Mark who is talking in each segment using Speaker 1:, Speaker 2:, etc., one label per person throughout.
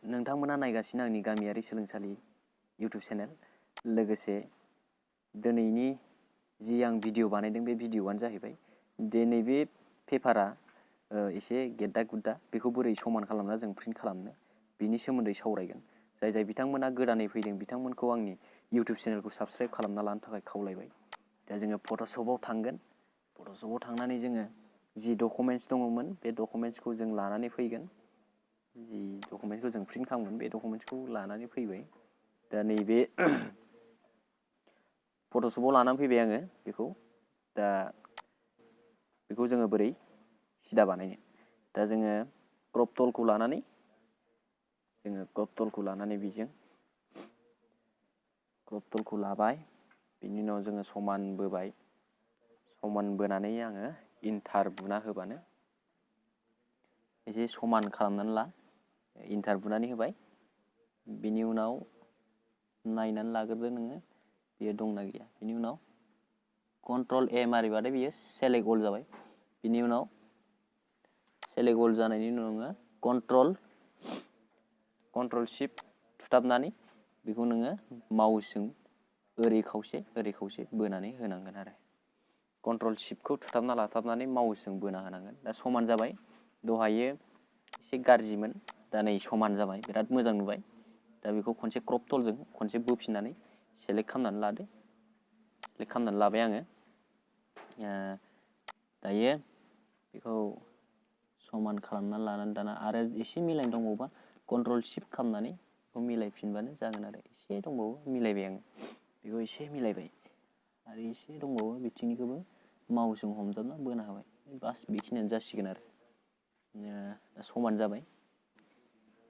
Speaker 1: नोंथांमोना नायगासिनो आंनि गामियारि सोलोंसालि YouTube चेनेल लोगोसे दिनैनि जि आं भिडिअ बानायदों बे भिडिअआनो जाहैबाय दिनै बे पेपारा एसे गेद्दा गुद्दा बेखौ बोरै समान खालामना जों प्रिन्ट खालामनो बिनि सोमोन्दै सावरायगोन जाय बिथांमोना गोदानै फैदों बिथांमोनखौ आंनि YouTube चेनेलखौ साबस्क्राइब खालामना लानो थाखाय खावलायबाय दा जोङो फट'शपआव थांगोन फट'शपआव थांनानै जोङो जि डकुमेन्ट्स दङमोन बे डकुमेन्ट्सखौ जों लानानै फैगोन जि डकुमेन्ट्सखौ जों प्रिन्ट खालामगोन बे डकुमेन्ट्सखौ लानानै फैबाय दा नैबे फट'शपआव लानानै फैबाय आङो दा बेखौ जोङो बोरै सिदा बानायनो दा जोङो क्रप टुलखौ लानानै बेजों क्रप टुलखौ लाबाय बिनि उनाव जोङो समान बोबाय समान बोनानै आङो इन्टार बुना होबानो एसे समान खालामनानै ला इन्टार बुनानै होबाय बिनि उनाव नायनानै लाग्रोदो नोङो बेयो दंना गैया बिनि उनाव कन्ट्रल ए मारिबाथाय बियो सेलेक्ट अल जाबाय बिनि उनाव सेलेक्ट अल जानायनि उनाव नोङो कन्ट्रल शिफ्ट थुथाबनानै बेखौ नोङो माउसजों ओरै खावसे बोनानै होनांगोन आरो कन्ट्रल शिफ्टखौ थुथाबना लाथाबनानै माउसजों बोना होनांगोन दा समान जाबाय दहायो एसे गाज्रिमोन दा नै समान जाबाय बिराद मोजां नुबाय दा बेखौ खनसे क्रप टुलजों खनसे बोफिननानै सेलेक्ट खालामनानै लादो सेलेक्ट खालामनानै लाबाय आङो दायो बेखौ समान खालामनानै लानानै दाना आरो एसे मिलायनो दंबावोबा कन्ट्रल शिफ्ट खालामनानै बेखौ मिलायफिनबानो जागोन आरो एसे दंबावो मिलायबाय आङो बेखौ एसे मिलायबाय आरो एसे दंबावो बिथिंनिखौबो माउसजों हमजाबना बोना होबाय बास बेखिनियानो जासिगोन आरो समान जाबाय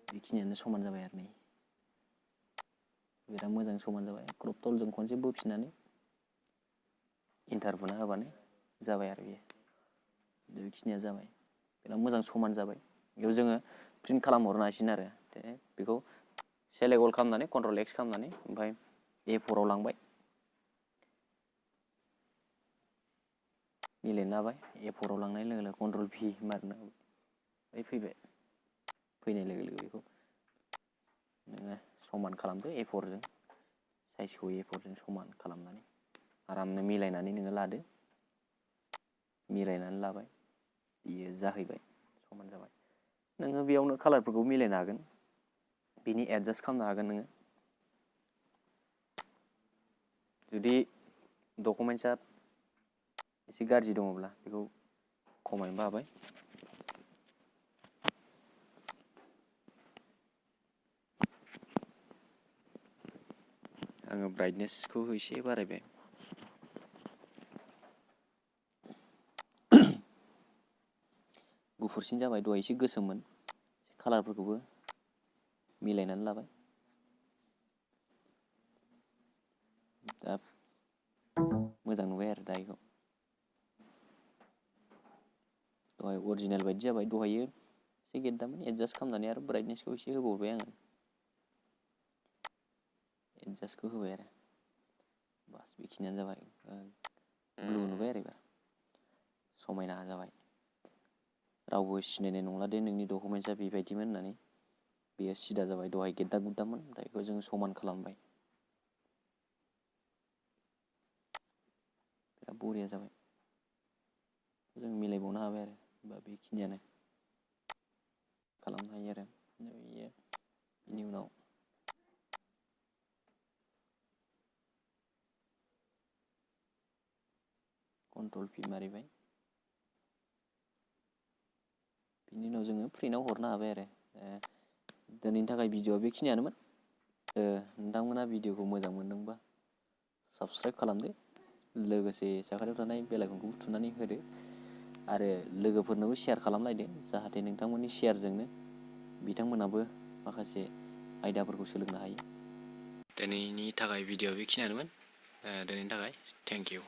Speaker 1: बेखिनियानो समान जाबाय आरो नै बिराद मोजां समान जाबाय क्रप टुलजों खनसे बोफिननानै इन्टार बुना होबानो जाबाय आरो बेखिनिया जाबाय बिराद मोजां समान जाबाय बेयाव जोङो प्रिन्ट खालामहरनो हासिगोन आरो बेखौ सेलेक्ट अल खालामनानै कन्ट्रल एक्स खालामनानै ओमफ्राय A4आव लांबाय मिलायनो हाबाय A4आव लांनाय लोगो लोगो कन्ट्रल V मारिना होबाय फैबाय फैनाय लोगो लोगो बेखौ नोङो समान खालामदो A4जों साइजखौ A4जों समान खालामनानै आरामनो मिलायनानै नोङो लादो मिलायनानै लाबाय बियो जाहैबाय समान जाबाय नोङो बेयावनो कालारफोरखौ मिलायनो हागोन बिनि एडजास्ट खालामनो हागोन नोङो जुदि डकुमेन्ट्सआ एसे गाज्रि दङब्ला बेखौ खमायनोबो हाबाय आङो ब्राइटनेसखौ एसे बारायबाय गुफुरसिन जाबाय दहाय एसे गोसोममोन कालारफोरखौबो मिलायनानै लाबाय दा मोजां नुबाय आरो दा बेखौ दहाय अरिजिनेल बायदि जाबाय दहायो एसे गेद्दामोन एडजास्ट खालामनानै आरो ब्राइटनेसखौ एसे होबावबाय आङो एडजास्टखौ होबाय आरो बास बेखिनियानो जाबाय ब्लु नुबाय आरो एबार समायना जाबाय रावबो सिनायनाय नंला दे नोंनि डकुमेन्ट्सआ बेबायदिमोन होननानै बेयो सिदा जाबाय दहाय गेद्दा गुद्दामोन दा बेखौ जोङो समान खालामबाय बिराद बरिया जाबाय जों मिलायबावनो हाबाय आरो होमबा बेखिनियानो खालामनो हायो आरो बेनि उनाव कन्ट्रल P मारिबाय बिनि उनाव जोङो प्रिन्टआव हरनो हाबाय आरो दिनैनि थाखाय भिडिअआ बेखिनियानोमोन नोंथांमोना भिडिअखौ मोजां मोनदोंबा साबस्क्राइब खालामदो लोगोसे साखाथियाव थानाय बेल आइकनखौबो थुनानै होदो आरो लोगोफोरनोबो शेयार खालामलायदो जाहाथे नोंथांमोननि शेयारजोंनो बिथांमोनाबो माखासे आयदाफोरखौ सोलोंनो हायो दिनैनि थाखाय भिडिअआ बेखिनियानोमोन दिनैनि थाखाय थेंक इउ